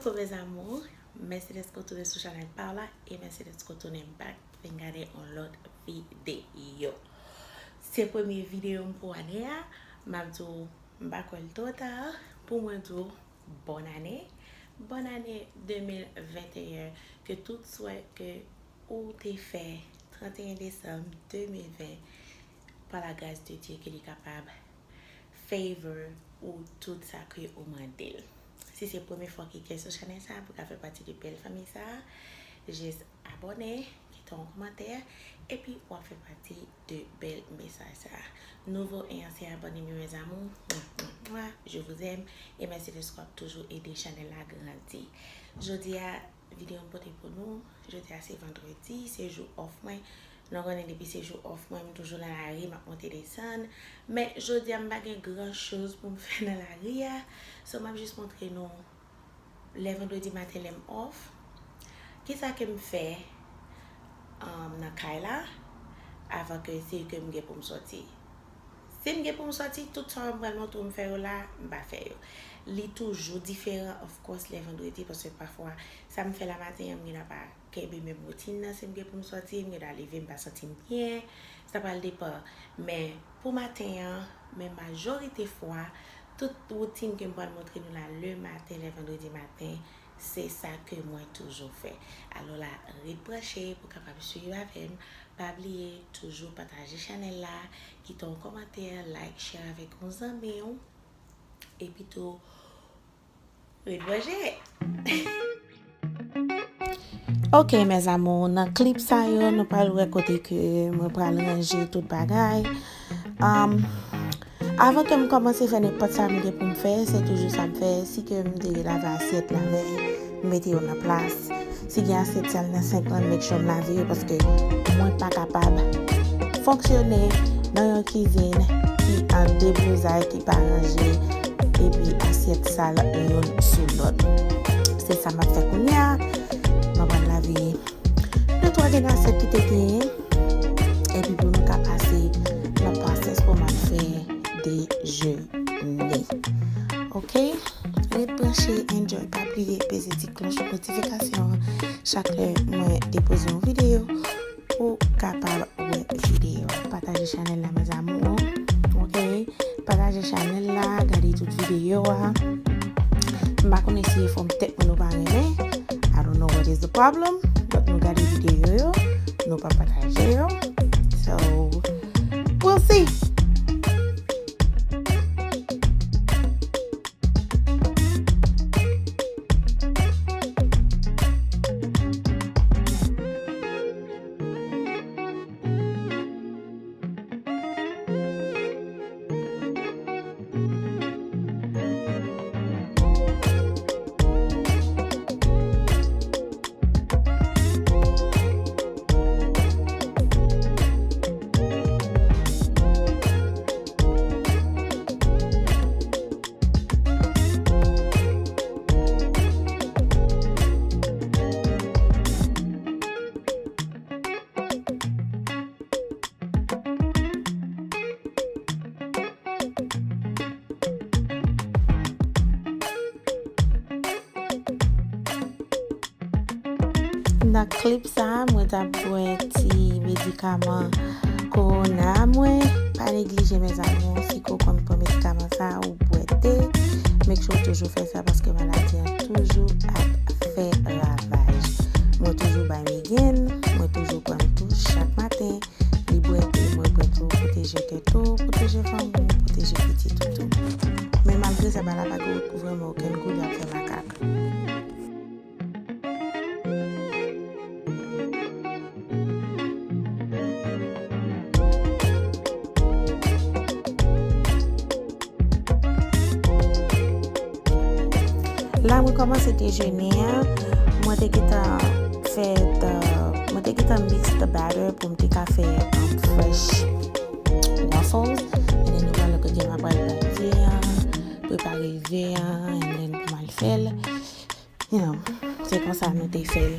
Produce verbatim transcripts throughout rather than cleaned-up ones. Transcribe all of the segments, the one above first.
Coucou mes amours, mèsi dèske w tounen sou chanèl pa w la e mèsi dèske w tounen back vin gade yon lòt videyo. Se premye videyo m pou ane a, m ap di w m pa kwè l twò ta pou mwen di w bòn ane. Bòn ane de mil venteyen, ke tout swè ke ou te fè tranteyen desanm de mil ven, pa la gras de Dye ke li kapab favor ou tout sa ke ou mande l. Si se premye fwa w klike sou chanèl sa a pou w ka fè pati de bèl fanmi sa a, jis abòne, kite yon kòmantè, epi w ap fè pati de bèl mesaj sa a. Nouvo e ansyen abòne m yo, mes amours, mwa, mwa, mwa, je vous aime, e mèsi dèske w ap toujou ede chanèl la grandi. Jodi a, videyo m pote pou nou. Jodi a se vandredi, se jou off mwen. Nou konnen depi se jou off mwen, m toujou nan lari, m ap monte desann. Men jodi a m pa gen gran choz pou m fè nan lari a. So m ap jis montre nou lè vandredi maten lè m off. Kisa ke m fè um, nan kay la avan ke se ke m gen pou m sòti. Si m gen pou m sòti, tout sa m pral montre w m fè yo la, m pa fè yo. Li toujou diferan, of course, lè vandredi, paske pafwa, sa m fè la maten an, m gen dwa pa kenbe menm woutin nan. Si m gen pou m sòti, m gen dwa leve, m pa santi m byen. Sa pral depann. Men, pou maten an, men majorite fwa, tout woutin ke m pral montre nou la le maten, lè vandredi maten, se sa ke mwen toujou fè. Alò la, ret branche pou w kapab swiv avè m. Pa bliye toujou pataje chanèl la, kite yon kòmantè, like, share avèk yon zanmi w. Epi tou, ret branche. Ok, mes amours, nan klip sa yo, nou pral wè kote ke mwen pral ranje tout bagay. Um, avan ke m kòmanse fè nenpòt sa m gen pou m fè, se toujou sa m fè. Si ke m te lave asyèt lavèy, m mete yo nan plas. Si gen asyèt sal nan senk lan, make sure m lave yo, paske mwen pa kapab fonksyone nan yon kizin ki an deblouzay, ki pa ranje, epi asyèt sal youn sou lòt. Se sa m ap fè kounye a. Mwen pral lave de twa grenn asyèt ki te genyen, epi pou nou ka pase nan pwosès pou m ap fè dejene. Ok? Ret branche, enjoy, pa bliye peze ti klòch notifikasyon an chak lè mwen depoze yon videyo pou w kapab wè videyo a. Pataje chanèl la, mes amours. Ok? Pataje chanèl la, gade tout videyo a. M pa konnen si e fòm tèt mwen nou pa renmen. I don't know what is the problem, but nou gade videyo yo, nou pa pataje yo. So, we'll see. Nan klip sa, mwen t ap bwè ti medikaman kowona mwen. Pa neglije, mes amours, si ke w konn pran medikaman sa, ou bwè te. Make sure w toujou fè sa, paske maladi an toujou ap fè ravaj. Mwen toujou bay migrèn, mwen toujou pran tou chak maten. Li bwè te, mwen bwè tou, pwoteje tèt ou, pwoteje fanmi w, pwoteje pitit ou tou. Men malgre sa, bagay la pa gen vrèman okenn gou, li ap fè makak. La, mwen kòmanse dejene a. Mwen te gentan fè the, mwen te gentan mix the batter pou m te ka fè, um, fresh waffles. And then nou pral wè kote m ap pral pran te an, prepare ve an, and then pou m al fè l. You know, se konsa nou te fè l.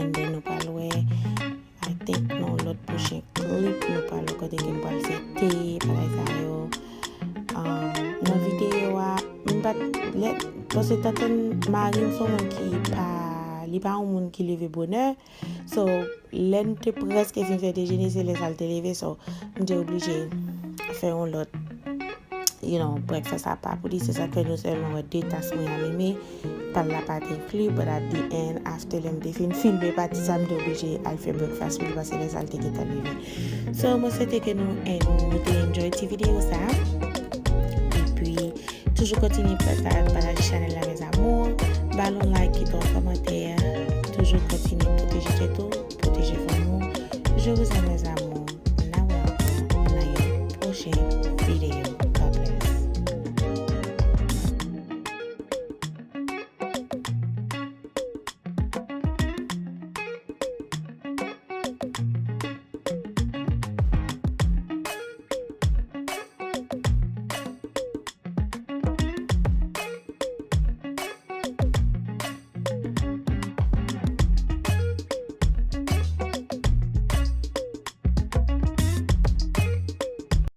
And then nou pral wè, I think, nan lòt pwochen klip, nou pral wè kote ke m pral fè te, bagay sa yo. Um, nan videyo a, m pa t, lè, Paske tantann mari m se yon moun ki pa, li pa yon moun ki leve bonè. So, lè n te prèske fin fè dejene, se lè sa l te leve. So, m te oblije fè yon lòt, you know, breakfast apa pou li. Se sa k fè nou sèlman wè de tas mwen a meme. Pa l la pa te enkli, but at the end, after lè m te fin filme pati sa, m te oblije al fè breakfast pou li, paske lè sa l te gentan leve. So, mwen swete ke nou, en- nou te enjoy ti videyo sa. Epi, toujou kontinye pataje, pataje chanèl la, mes amours. Ba l yon like, kite yon kòmantè. Toujou kontinye pwoteje tèt ou, pwoteje fanmi w. Je vous aime, mes amours.